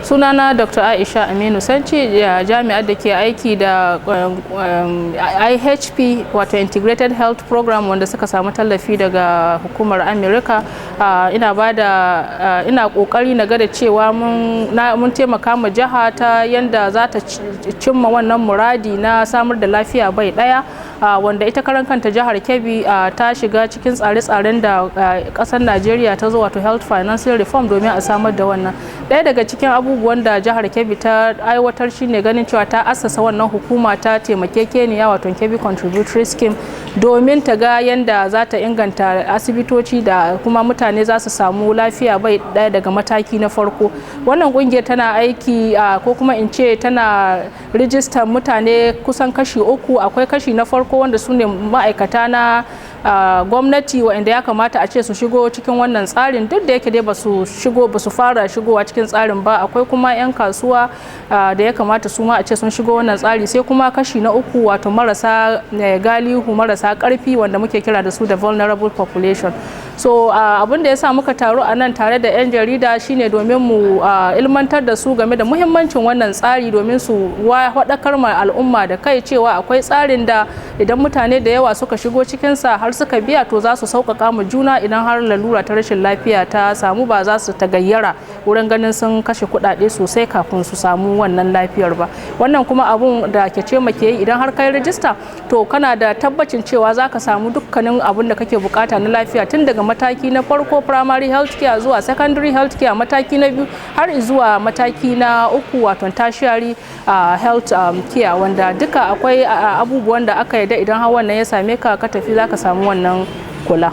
Sunana Dr. Aisha Aminu Sanci, jami'ar da ke aiki da IHP, wato Integrated Health Program, wanda suka samu tallafi daga hukumar Amerika. Ina ba da ina kokari na ga da cewa mun taimaka ma jiha ta yanda za ta cimma wannan muradi na samar da lafiya bai daya, wanda ita karan kanta jihar Kebbi ta shiga cikin tsare-tsaren da kasar Najeriya ta zo, wato Health Financing Reform, domin a samar da wannan. Ɗaya daga cikin abubuwan da jihar Kebbi ta aiwatar shine ganin cewa ta assasa wannan hukuma ta taimakekeniya, wato Kebbi Contributory Scheme, domin ta ga yanda za ta inganta asibitoci da kuma mutane za su samu lafiya bai ɗaya daga mataki na farko. Wannan kungiyar tana aiki, ko kuma in ce tana rijistar mutane kusan kashi uku. Akwai kashi na farko wanda su ne ma'aikata na gwamnati, waɗanda ya kamata a ce su shigo cikin wannan tsarin, duk da yake dai ba su shigo ba, su fara shigowa cikin tsarin ba. Akwai kuma 'yan kasuwa da ya kamata su ma a ce sun shigo wannan tsari. Sai kuma kashi na uku, wato marasa galihu, marasa karfi, wanda muke kira da su da vulnerable population. So abin da ya sa muka taru a nan tare da 'yan jarida shine domin mu ilmantar da su game da muhimmancin wannan tsari, domin su faɗakar ma al'umma da kai cewa akwai tsarin da idan mutane da yawa suka shigo cikinsa har suka biya, to za su sauƙaƙa ma juna. Idan har lalura ta rashin lafiya ta samu, ba za su tagayyara wurin ganin sun kashe kuɗaɗe sosai kafin su samu wannan lafiyar ba. Wannan kuma abun da ke ce ke yi, idan har kai rijista, to kana da tabbacin cewa za ka samu dukkanin abun da kake bukata na lafiya, tun daga mataki na farko, primary health care, zuwa secondary health care mataki na biyu, har zuwa mataki na uku, wato tertiary health care, wanda duka akwai abubuwan da aka yarda idan har wannan ya same ka, ka tafi, za ka samu wannan kula.